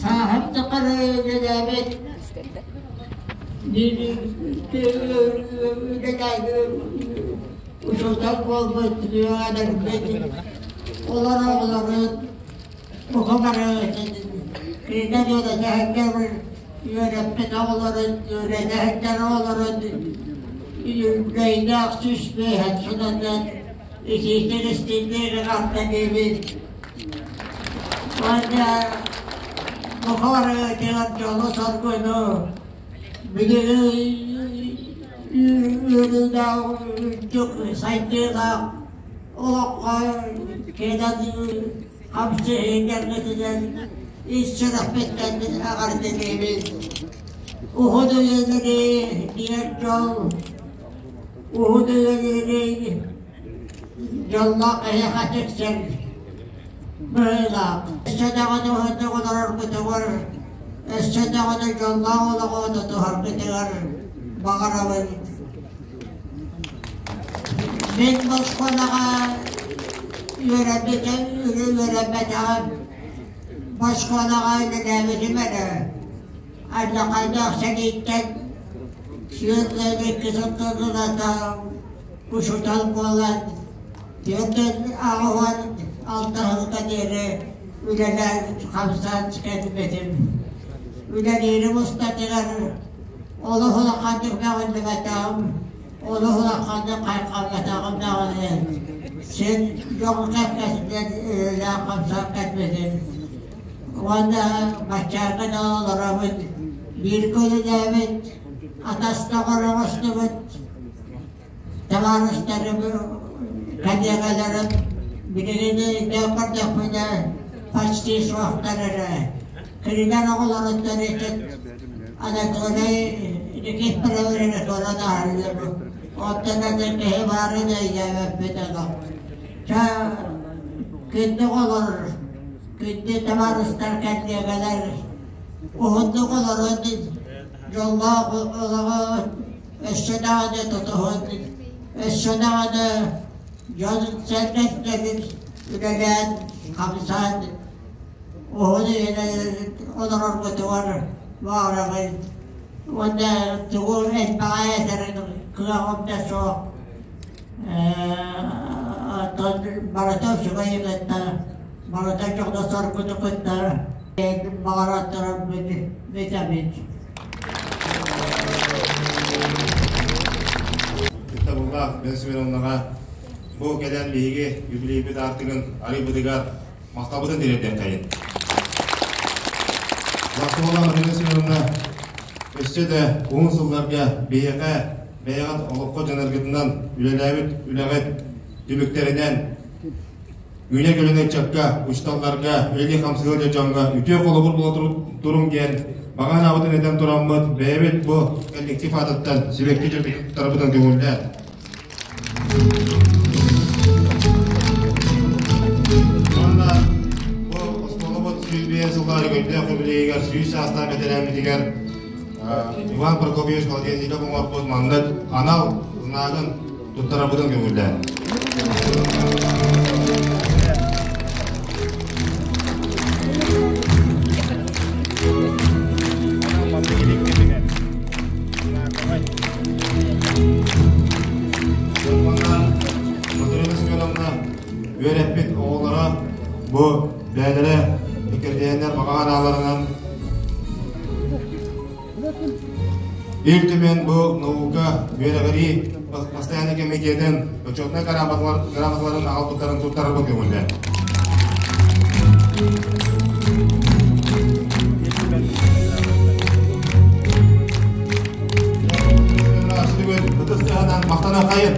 Сааһым тухары үлэлээбит учуутал буолбут үөҕэлэрбит олор оҕолорун бука бары кинилэр үөрэтэ үөрэппит оҕолорун үөрэтэ оҕолорун үбүлүөйдээх 105 сылынан итиитик истиҥник эҕэрдэлиибин. Уонна бука барыгытыгар дьолу-соргуну билигин үөрүүлээх үрдүк сайдыылаах олоххо кэлэн хамсыһыыларгытынан ис сүрэхпиттэн эҕэрдэлиибин. Уһун үйэлэри диэн дьол, уһун үйэлэри дьоллоох эһиэхэ тиксэр быһыылаах. Өссө даҕаны уһуннук олороргутугар, өссө даҕаны дьоллоох олоҕу тутуһаргытыгар баҕарабын. Мин Москваҕа үөрэммитим, үөрэммэтэҕим. Москваҕа үлэлээбитим эрэ. Алдьархайдаах сэрииттэн 42 сылтан учуутал буолан, 48 сылга диэри үлэлээн хамсаан кэлбитим. Үлэлиирим устатыгар олус улаханнык мөҕүллүбэтэҕим, олус улаханнык хайҕамматаҕым даҕаны, син дьон кэккэтинэн үлэлээн хамсаан кэлбитим. Уонна баччааҥҥа да олоробут, бииргэ үлэлээбит, атастаҕар оҥостубут табаарыстарым, коллегаларым билигин өйдөөн көрдөхпүнэ почти суохтар эрэ. Кинилэр оҕолоруттан иччит Анатолий Никифорович эрэ ааһаллар. Оттон атын киһи баарын өйдөөбөппүт олох. Чэ, күндү оҕолор, күндү табаарыстар, кэллиэгэлэр, уһуннук олорун, дьоллоох олоҕу өссө даҕаны тутуһун, өссө даҕаны дьон сэргэстэһин үлэлээн, хамсаан, уһун үйэлэрин олороргутугар баҕарабын. Уонна тугу элбэҕи этэрин кыаҕым да суох. Оттон барыта үчүгэй кытта, барыта дьоҕдосоргуту кытта баҕаран туран бүтэбит. Кыттабыллаах Бен Семеновнаҕа бу кэлэн биһиги юбилейбит аартыгын арыйбытыгар махталбытын тириэрдиэххэйин. Махталла Марина Семеновна өссө да уһун сылларга биһиэхэ бэйэҕит олоххо дьаныаргытынан үлэлээбит үлэҕит түмүктэринэн Үүнэ көлүнэ ыччакка, учууталларга, үлэлии-хамсыы дьоҥҥо үтүө холобур буола туруҥ диэн баҕа санаабытын этэн тураммыт, бэйэбит бу коллектив аатыттан сибэкки дьарбытын көҥүллээн. Уонна бу оскуолабыт 105 сыллаах өрөгөйдөөх юбилейыгар 100 саастаах бэтэрээммитигэр Иван Прокопьевич Холодильников оҥорбут маннык анал знагын туттарарбытын көҥүллээн. Матрена Семеновна үөрэппит оҕолоро бу бэйэлэрэ иккэрдиэннэр баҕа санааларынан Ил Түмэн бу наука, үөрэҕирии бастайааннай кэмитиэтин бочуотунай грамоталарын аҕалбыттарын туттарарбыт көҥүллээх. Ытыс тыаһынан махтана хайын!